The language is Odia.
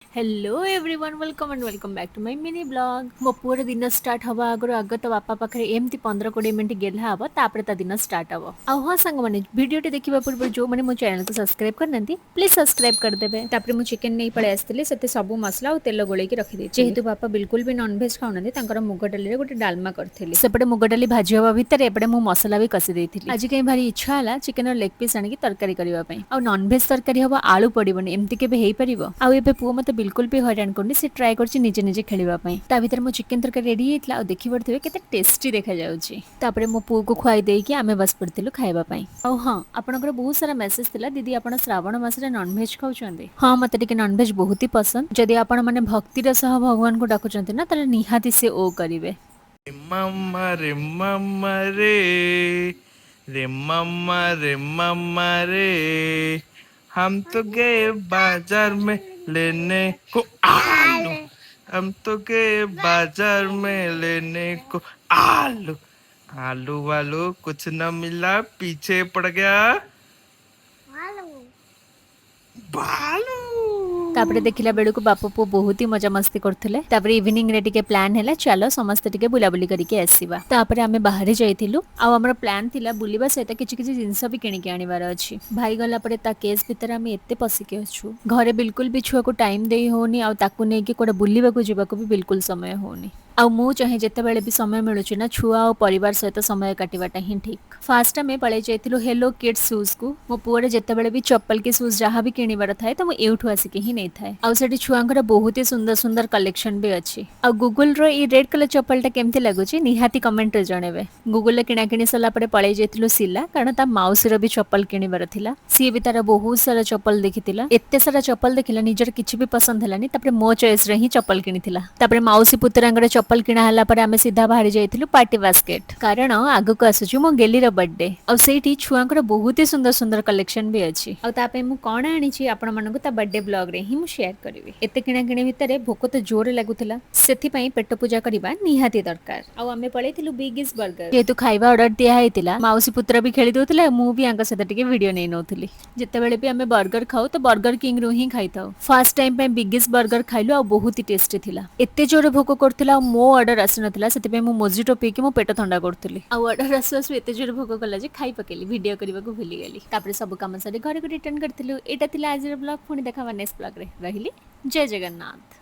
Hello everyone, welcome and welcome back to my mini vlog. ମୋ ପୁଅର ଦିନ ଷ୍ଟାର୍ଟ ହେବା ଆଗରୁ ଆଗ ତ ବାପା ପାଖରେ ଏମିତି 15-20 ମିନିଟ୍ ଗେହ୍ଲା ହେବ, ତାପରେ ତା ଦିନ ଷ୍ଟାର୍ଟ ହେବ। ଆଉ ହଁ ସାଙ୍ଗମାନେ, ଭିଡ଼ିଓଟି ଦେଖିବା ପୂର୍ବରୁ ଯେଉଁମାନେ ମୋ ଚ୍ୟାନେଲକୁ ସବସ୍କ୍ରାଇବ୍ କରିନାହାନ୍ତି, ପ୍ଲିଜ୍ ସବସ୍କ୍ରାଇବ୍ କରିଦେବେ। ତାପରେ ମୁଁ ଚିକେନ୍ ନେଇ ପଳେଇ ଆସିଥିଲି। ସେଥିରେ ସବୁ ମସଲା ଆଉ ତେଲ ଗୋଳେଇକି ରଖିଦେଇଛି। ଯେହେତୁ ବାପା ବିଲକୁଲ ବି ନନଭେଜ୍ ଖାଉନାହାନ୍ତି, ତାଙ୍କର ମୁଗ ଡାଲିରେ ଗୋଟେ ଡାଲମା କରିଥିଲି। ସେପଟେ ମୁଗ ଡାଲି ଭାଜି ହେବା ଭିତରେ ଏପଟେ ମୁଁ ମସଲା ବି କଷି ଦେଇଥିଲି। ଆଜି କାହିଁ ଭାରି ଇଚ୍ଛା ହେଲା ଚିକେନର ଲେଗ୍ ପିସ୍ ଆଣିକି ତରକାରୀ କରିବା ପାଇଁ। ଆଉ ନନଭେଜ୍ ତରକାରୀ ହବ, ଆଳୁ ପଡ଼ିବନି, ଏମିତି କେବେ ହେଇପାରିବ? ଆଉ ଏବେ ପୁଅ ମତେ ବିଲକୁଲ ବି ହଇରାଣ କରୁନି, ସେ ଟ୍ରାଏ କରୁଛି ନିଜେ ନିଜେ ଖେଳିବା ପାଇଁ। ତା ଭିତରେ ମୋ ଚିକେନ ତରକାରୀ ରେଡି ହେଇଥିଲା ଆଉ ଦେଖିପାରୁଥିବେ କେତେ ଟେଷ୍ଟି ଦେଖାଯାଉଛି। ତାପରେ ମୋ ପୁଅକୁ ଖୁଆଇ ଦେଇକି ଆମେ ବସି ପଡ଼ିଥିଲୁ ଖାଇବା ପାଇଁ। ଆଉ ହଁ, ଆପଣଙ୍କର ବହୁତ ସାରା ମେସେଜ ଥିଲା, ଦିଦି ଆପଣ ଶ୍ରାବଣ ମାସରେ ନନଭେଜ ଖାଉଛନ୍ତି? ହଁ, ମତେ ଟିକେ ନନଭେଜ ବହୁତ ହି ପସନ୍ଦ। ଯଦି ଆପଣ ମାନେ ଭକ୍ତିର ସହ ଭଗବାନଙ୍କୁ ଡାକୁଛନ୍ତି ନା, ତାହେଲେ ନିହାତି ସେ ଓ କରିବେ। ମାମା ରେ ମାମା ରେ, रे मामा रे मामा रे, हम तो गए बाजार में लेने को आलू, हम तो गए बाजार में लेने को आलू, आलू वालू कुछ न मिला, पीछे पड़ गया भालू। ତାପରେ ଦେଖିଲା ବେଳକୁ ବାପ ପୁଅ ବହୁତ ହି ମଜାମସ୍ତି କରୁଥିଲେ। ତାପରେ ଇଭିନିଂରେ ଟିକେ ପ୍ଲାନ୍ ହେଲା, ଚାଲ ସମସ୍ତେ ଟିକେ ବୁଲାବୁଲି କରିକି ଆସିବା। ତାପରେ ଆମେ ବାହାରେ ଯାଇଥିଲୁ ଆଉ ଆମର ପ୍ଲାନ୍ ଥିଲା ବୁଲିବା ସହିତ କିଛି କିଛି ଜିନିଷ ବି କିଣିକି ଆଣିବାର ଅଛି। ଭାଇ ଗଲା ପରେ ତା କେସ୍ ଭିତରେ ଆମେ ଏତେ ପଶିକି ଅଛୁ, ଘରେ ବିଲକୁଲ ବି ଛୁଆକୁ ଟାଇମ୍ ଦେଇ ହଉନି ଆଉ ତାକୁ ନେଇକି କୁଆଡ଼େ ବୁଲିବାକୁ ଯିବାକୁ ବି ବିଲକୁଲ ସମୟ ହଉନି। ଆଉ ମୁଁ ଚାହେଁ ଯେତେବେଳେ ବି ସମୟ ମିଳୁଛି ନା, ଛୁଆ ଆଉ ପରିବାର ସହିତ ସମୟ କାଟିବାଟା ହିଁ ଠିକ୍। ଫାଷ୍ଟ ଆମେ ପଳେଇ ଯାଇଥିଲୁ ହେଲୋ କିଡ୍ସ ସୁଜ୍କୁ। ମୋ ପୁଅର ଯେତେବେଳେ ବି ଚପଲ କି ସୁଜ୍ ଯାହା ବି କିଣିବାର ଥାଏ, ତ ମୁଁ ଏଇଠୁ ଆସିକି ହିଁ ନେଇଥାଏ। ଆଉ ସେଠି ଛୁଆଙ୍କର ବହୁତ ହି ସୁନ୍ଦର ସୁନ୍ଦର କଲେକ୍ସନ ବି ଅଛି। ଆଉ ଗୁଗୁଲର ଏଇ ରେଡ୍ କଲର ଚପଲଟା କେମିତି ଲାଗୁଛି, ନିହାତି କମେଣ୍ଟରେ ଜଣେଇବେ। ଗୁଗୁଲରେ କିଣାକିଣି ସରିଲା ପରେ ପଳେଇ ଯାଇଥିଲୁ ସିଲା, କାରଣ ତା ମାଉସୀର ବି ଚପଲ କିଣିବାର ଥିଲା। ସିଏ ବି ତାର ବହୁତ ସାରା ଚପଲ ଦେଖିଥିଲା। ଏତେ ସାରା ଚପଲ ଦେଖିଲା, ନିଜର କିଛି ବି ପସନ୍ଦ ହେଲାନି। ତାପରେ ମୋ ଚଏସରେ ହିଁ ଚପଲ କିଣିଥିଲା। ତାପରେ ମାଉସୀ ପୁତୁରାଙ୍କର ଚପଲ କିଣା ହେଲା ପରେ ଆମେ ସିଧା ବାହାରି ଯାଇଥିଲୁ ପାର୍ଟି ବାସ୍କେଟ, କାରଣ ଆଗକୁ ଆସୁଛି ମୋ ଗେଲିର ବର୍ଥଡେ। ଆଉ ସେଇଠି ଛୁଆଙ୍କର ବହୁତ ହି ସୁନ୍ଦର ସୁନ୍ଦର କଲେକ୍ସନ ବି ଅଛି। ଆଉ ତା ପାଇଁ ମୁଁ କଣ ଆଣିଛି, ଆପଣମାନଙ୍କୁ ତା ବର୍ଥଡେ ବ୍ଲଗରେ ହିଁ ମୁଁ ସେୟାର କରିବି। ଏତେ କିଣାକିଣି ଭିତରେ ଭୋକ ତ ଜୋରରେ ଲାଗୁଥିଲା, ସେଥିପାଇଁ ପେଟ ପୂଜା କରିବା ନିହାତି ଦରକାର। ଆଉ ଆମେ ପଳେଇଥିଲୁ ବିଗିସ୍ ବର୍ଗର। ଯେହେତୁ ଖାଇବା ଅର୍ଡର ଦିଆ ହେଇଥିଲା, ମାଉସୀ ପୁତ୍ର ବି ଖେଳି ଦଉଥିଲେ, ମୁଁ ବି ୟାଙ୍କ ସହିତ ଟିକେ ଭିଡିଓ ନେଇ ନଉଥିଲି। ଯେତେବେଳେ ବି ଆମେ ବର୍ଗର ଖାଉ, ତ ବର୍ଗର କିଙ୍ଗ ରୁ ହିଁ ଖାଇଥାଉ। ଫାର୍ଷ୍ଟ ଟାଇମ ପାଇଁ ବିଗିସ୍ ବର୍ଗର ଖାଇଲୁ ଆଉ ବହୁତ ହି ଟେଷ୍ଟି ଥିଲା। ଏତେ ଜୋରେ ଭୋକ କରୁଥିଲା ଆଉ ମୋ ଅର୍ଡର ଆସିନଥିଲା, ସେଥିପାଇଁ ମୁଁ ମୋଜିଟୋ ପିଇକି ମୋ ପେଟ ଥଣ୍ଡା କରୁଥିଲି। ଆଉ ଅର୍ଡର ଆସୁ ଆସୁ ଏତେ ଜୋରେ ଭୋକ କଲା ଯେ ଖାଇ ପକେଇଲି, ଭିଡିଓ କରିବାକୁ ଭୁଲିଗଲି। ତାପରେ ସବୁ କାମ ସାରି ଘରକୁ ରିଟର୍ନ କରିଥିଲୁ। ଏଇଟା ଥିଲା ଆଜିର ବ୍ଲଗ। ପୁଣି ଦେଖା ନେକ୍ସଟ ବ୍ଲଗରେ। ରହିଲି, ଜୟ ଜଗନ୍ନାଥ।